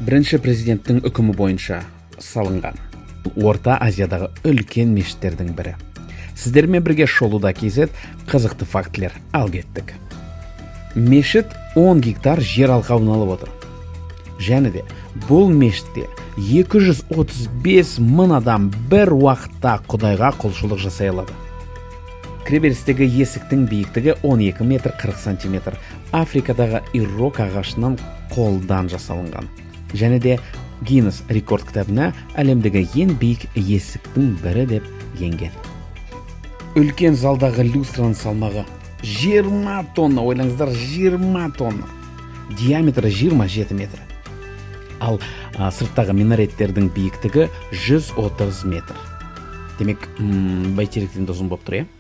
Бірінші президенттің үкімі бойынша салынған. Орта Азиядағы үлкен мешіттердің бірі. Сіздермен бірге Шолуда KZ, қызықты фактілер. Ал кеттік. Мешіт 10 гектар жер алқабын алып отыр. Және де бұл мешітте 235 мың адам бір уақытта Құдайға құлшылық жасай алады. Кіреберістегі есіктің биіктігі 12 метр 40 сантиметр. Африкадағы ирок ағашынан қолдан жасалынған. Және де Гиннес рекорд кітабына әлемдегі ең биік есіктің бірі деп енген. Үлкен залдағы люстраның салмағы 20 тонна, ойлаңыздар, 20 тонна. Диаметрі 27 метр. Ал сырттағы минареттердің биіктігі 130 метр. Демек, Бәйтеректен де ұзын болып тұр, иә?